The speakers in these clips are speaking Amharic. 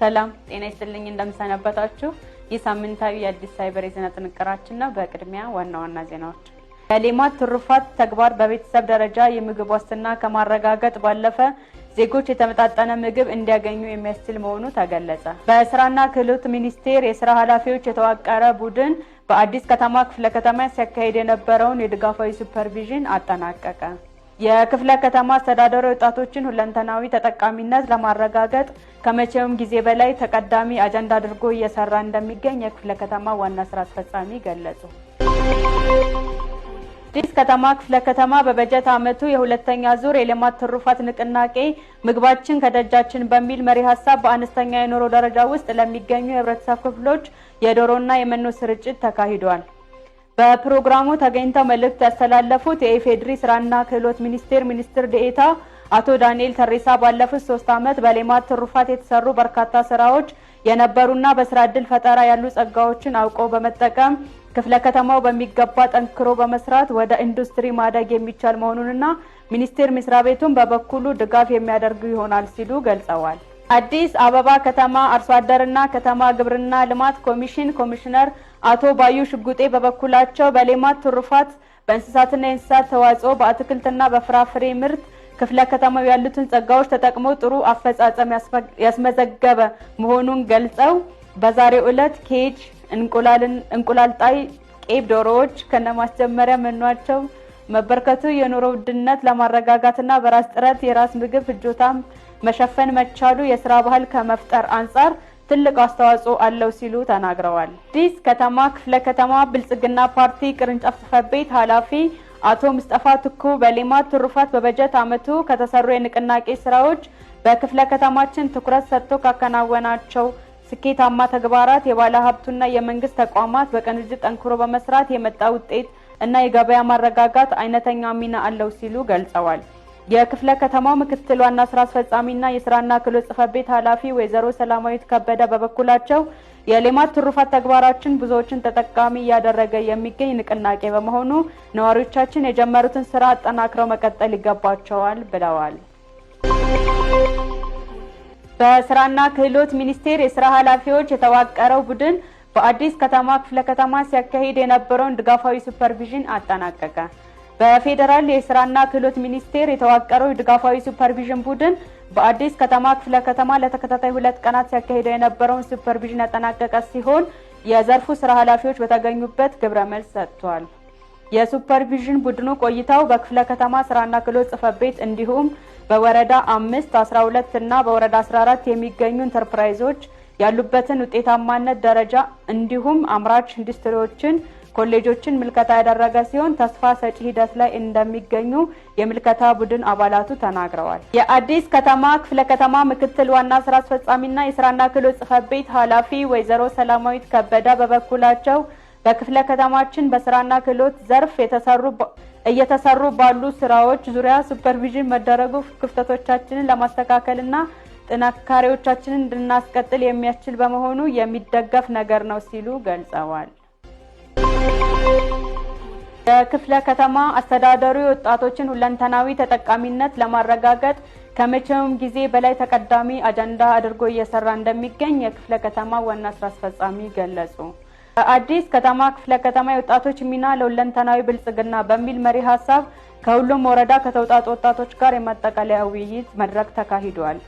ሰላም ጤና ይስጥልኝ፣ እንደምሰነበታችሁ። ይህ ሳምንታዊ የአዲስ ሳይበር የዜና ጥንቅራችን ነው። በቅድሚያ ዋና ዋና ዜናዎች። የሌማት ትሩፋት ተግባር በቤተሰብ ደረጃ የምግብ ዋስትና ከማረጋገጥ ባለፈ ዜጎች የተመጣጠነ ምግብ እንዲያገኙ የሚያስችል መሆኑ ተገለጸ። በስራና ክህሎት ሚኒስቴር የስራ ኃላፊዎች የተዋቀረ ቡድን በአዲስ ከተማ ክፍለ ከተማ ሲያካሂድ የነበረውን የድጋፋዊ ሱፐርቪዥን አጠናቀቀ። የክፍለ ከተማ አስተዳደሩ የወጣቶችን ሁለንተናዊ ተጠቃሚነት ለማረጋገጥ ከመቼውም ጊዜ በላይ ተቀዳሚ አጀንዳ አድርጎ እየሰራ እንደሚገኝ የክፍለ ከተማ ዋና ስራ አስፈጻሚ ገለጹ። አዲስ ከተማ ክፍለ ከተማ በበጀት ዓመቱ የሁለተኛ ዙር የሌማት ትሩፋት ንቅናቄ "ምግባችን ከደጃችን" በሚል መሪ ሀሳብ በአነስተኛ የኑሮ ደረጃ ውስጥ ለሚገኙ የህብረተሰብ ክፍሎች የዶሮና የመኖ ስርጭት ተካሂዷል። በፕሮግራሙ ተገኝተው መልእክት ያስተላለፉት የኢፌዴሪ ስራና ክህሎት ሚኒስቴር ሚኒስትር ዴኤታ አቶ ዳንኤል ተሬሳ ባለፉት 3 ዓመት በሌማት ትሩፋት የተሰሩ በርካታ ስራዎች የነበሩና በስራ ዕድል ፈጠራ ያሉ ጸጋዎችን አውቆ በመጠቀም ክፍለ ከተማው በሚገባ ጠንክሮ በመስራት ወደ ኢንዱስትሪ ማደግ የሚቻል መሆኑንና ሚኒስቴር መስሪያ ቤቱን በበኩሉ ድጋፍ የሚያደርጉ ይሆናል ሲሉ ገልጸዋል። አዲስ አበባ ከተማ አርሶ አደርና ከተማ ግብርና ልማት ኮሚሽን ኮሚሽነር አቶ ባዩ ሽጉጤ በበኩላቸው በሌማት ትሩፋት፣ በእንስሳትና የእንስሳት ተዋጽኦ፣ በአትክልትና በፍራፍሬ ምርት ክፍለ ከተማው ያሉትን ጸጋዎች ተጠቅሞ ጥሩ አፈጻጸም ያስመዘገበ መሆኑን ገልጸው፣ በዛሬው ዕለት ኬጅ እንቁላል ጣይ ቄብ ዶሮዎች ከነማስጀመሪያ መኗቸው መበርከቱ የኑሮ ውድነት ለማረጋጋትና በራስ ጥረት የራስ ምግብ ፍጆታም መሸፈን መቻሉ የስራ ባህል ከመፍጠር አንጻር ትልቅ አስተዋጽኦ አለው ሲሉ ተናግረዋል። አዲስ ከተማ ክፍለ ከተማ ብልጽግና ፓርቲ ቅርንጫፍ ጽሕፈት ቤት ኃላፊ አቶ ምስጠፋ ትኩ በሌማት ትሩፋት በበጀት ዓመቱ ከተሰሩ የንቅናቄ ስራዎች በክፍለ ከተማችን ትኩረት ሰጥቶ ካከናወናቸው ስኬታማ ተግባራት የባለ ሀብቱና የመንግስት ተቋማት በቅንጅት ጠንክሮ በመስራት የመጣ ውጤት እና የገበያ ማረጋጋት አይነተኛ ሚና አለው ሲሉ ገልጸዋል። የክፍለ ከተማው ምክትል ዋና ስራ አስፈጻሚና የስራና ክህሎት ጽሕፈት ቤት ኃላፊ ወይዘሮ ሰላማዊት ከበደ በበኩላቸው የሌማት ትሩፋት ተግባራችን ብዙዎችን ተጠቃሚ እያደረገ የሚገኝ ንቅናቄ በመሆኑ ነዋሪዎቻችን የጀመሩትን ስራ አጠናክረው መቀጠል ይገባቸዋል ብለዋል። በስራና ክህሎት ሚኒስቴር የስራ ኃላፊዎች የተዋቀረው ቡድን በአዲስ ከተማ ክፍለ ከተማ ሲያካሂድ የነበረውን ድጋፋዊ ሱፐርቪዥን አጠናቀቀ። በፌዴራል የስራና ክህሎት ሚኒስቴር የተዋቀረው ድጋፋዊ ሱፐርቪዥን ቡድን በአዲስ ከተማ ክፍለ ከተማ ለተከታታይ 2 ቀናት ሲያካሂደው የነበረውን ሱፐርቪዥን ያጠናቀቀ ሲሆን፣ የዘርፉ ስራ ኃላፊዎች በተገኙበት ግብረ መልስ ሰጥቷል። የሱፐርቪዥን ቡድኑ ቆይታው በክፍለ ከተማ ስራና ክህሎት ጽሕፈት ቤት እንዲሁም በወረዳ 5፣ 12 እና በወረዳ 14 የሚገኙ ኢንተርፕራይዞች ያሉበትን ውጤታማነት ደረጃ እንዲሁም አምራች ኢንዱስትሪዎችን፣ ኮሌጆችን ምልከታ ያደረገ ሲሆን፣ ተስፋ ሰጪ ሂደት ላይ እንደሚገኙ የምልከታ ቡድን አባላቱ ተናግረዋል። የአዲስ ከተማ ክፍለ ከተማ ምክትል ዋና ስራ አስፈጻሚና የስራና ክህሎት ጽሕፈት ቤት ኃላፊ ወይዘሮ ሰላማዊት ከበደ በበኩላቸው በክፍለ ከተማችን በስራና ክህሎት ዘርፍ እየተሰሩ ባሉ ስራዎች ዙሪያ ሱፐርቪዥን መደረጉ ክፍተቶቻችንን ለማስተካከልና ጥንካሬዎቻችንን እንድናስቀጥል የሚያስችል በመሆኑ የሚደገፍ ነገር ነው ሲሉ ገልጸዋል። የክፍለ ከተማ አስተዳደሩ የወጣቶችን ሁለንተናዊ ተጠቃሚነት ለማረጋገጥ ከመቼውም ጊዜ በላይ ተቀዳሚ አጀንዳ አድርጎ እየሰራ እንደሚገኝ የክፍለ ከተማ ዋና ስራ አስፈጻሚ ገለጹ። በአዲስ ከተማ ክፍለ ከተማ "የወጣቶች ሚና ለሁለንተናዊ ብልጽግና" በሚል መሪ ሀሳብ ከሁሉም ወረዳ ከተውጣጡ ወጣቶች ጋር የማጠቃለያ ውይይት መድረክ ተካሂዷል።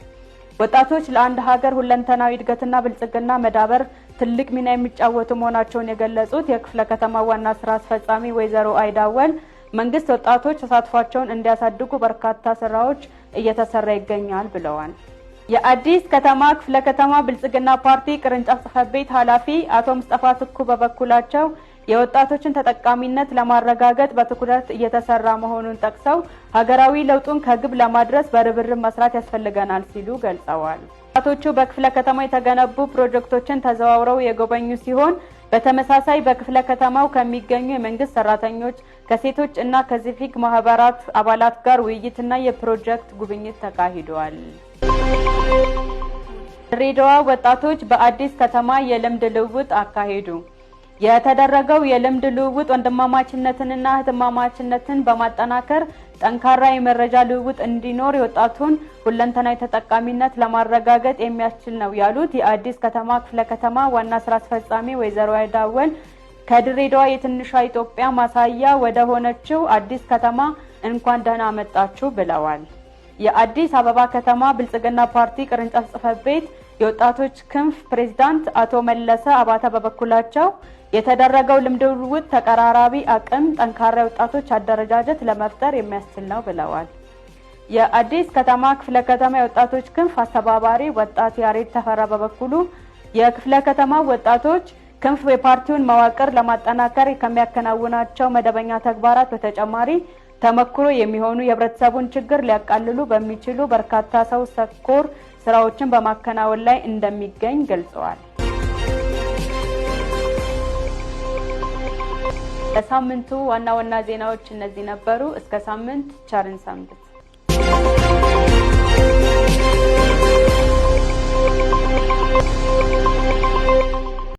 ወጣቶች ለአንድ ሀገር ሁለንተናዊ እድገትና ብልጽግና መዳበር ትልቅ ሚና የሚጫወቱ መሆናቸውን የገለጹት የክፍለ ከተማ ዋና ስራ አስፈጻሚ ወይዘሮ አይዳወል፣ መንግስት ወጣቶች ተሳትፏቸውን እንዲያሳድጉ በርካታ ስራዎች እየተሰራ ይገኛል ብለዋል። የአዲስ ከተማ ክፍለ ከተማ ብልጽግና ፓርቲ ቅርንጫፍ ጽሕፈት ቤት ኃላፊ አቶ ምስጠፋ ትኩ በበኩላቸው የወጣቶችን ተጠቃሚነት ለማረጋገጥ በትኩረት እየተሰራ መሆኑን ጠቅሰው፣ ሀገራዊ ለውጡን ከግብ ለማድረስ በርብርብ መስራት ያስፈልገናል ሲሉ ገልጸዋል። ወጣቶቹ በክፍለ ከተማው የተገነቡ ፕሮጀክቶችን ተዘዋውረው የጎበኙ ሲሆን፣ በተመሳሳይ በክፍለ ከተማው ከሚገኙ የመንግስት ሰራተኞች፣ ከሴቶች እና ከሲቪክ ማህበራት አባላት ጋር ውይይትና የፕሮጀክት ጉብኝት ተካሂዷል። ድሬዳዋ ወጣቶች በአዲስ ከተማ የልምድ ልውውጥ አካሄዱ። የተደረገው የልምድ ልውውጥ ወንድማማችነትንና እህትማማችነትን በማጠናከር ጠንካራ የመረጃ ልውውጥ እንዲኖር የወጣቱን ሁለንተናዊ ተጠቃሚነት ለማረጋገጥ የሚያስችል ነው ያሉት የአዲስ ከተማ ክፍለ ከተማ ዋና ስራ አስፈጻሚ ወይዘሮ አይዳወል ከድሬዳዋ የትንሿ ኢትዮጵያ ማሳያ ወደ ሆነችው አዲስ ከተማ እንኳን ደህና መጣችሁ ብለዋል። የአዲስ አበባ ከተማ ብልጽግና ፓርቲ ቅርንጫፍ ጽሕፈት ቤት የወጣቶች ክንፍ ፕሬዝዳንት አቶ መለሰ አባተ በበኩላቸው የተደረገው ልምድ ልውውጥ ተቀራራቢ አቅም፣ ጠንካራ የወጣቶች አደረጃጀት ለመፍጠር የሚያስችል ነው ብለዋል። የአዲስ ከተማ ክፍለ ከተማ የወጣቶች ክንፍ አስተባባሪ ወጣት ያሬድ ተፈራ በበኩሉ የክፍለ ከተማ ወጣቶች ክንፍ የፓርቲውን መዋቅር ለማጠናከር ከሚያከናውናቸው መደበኛ ተግባራት በተጨማሪ ተመክሮ የሚሆኑ የህብረተሰቡን ችግር ሊያቃልሉ በሚችሉ በርካታ ሰው ተኮር ስራዎችን በማከናወን ላይ እንደሚገኝ ገልጸዋል። የሳምንቱ ዋና ዋና ዜናዎች እነዚህ ነበሩ። እስከ ሳምንት ቸርን ሰንብት።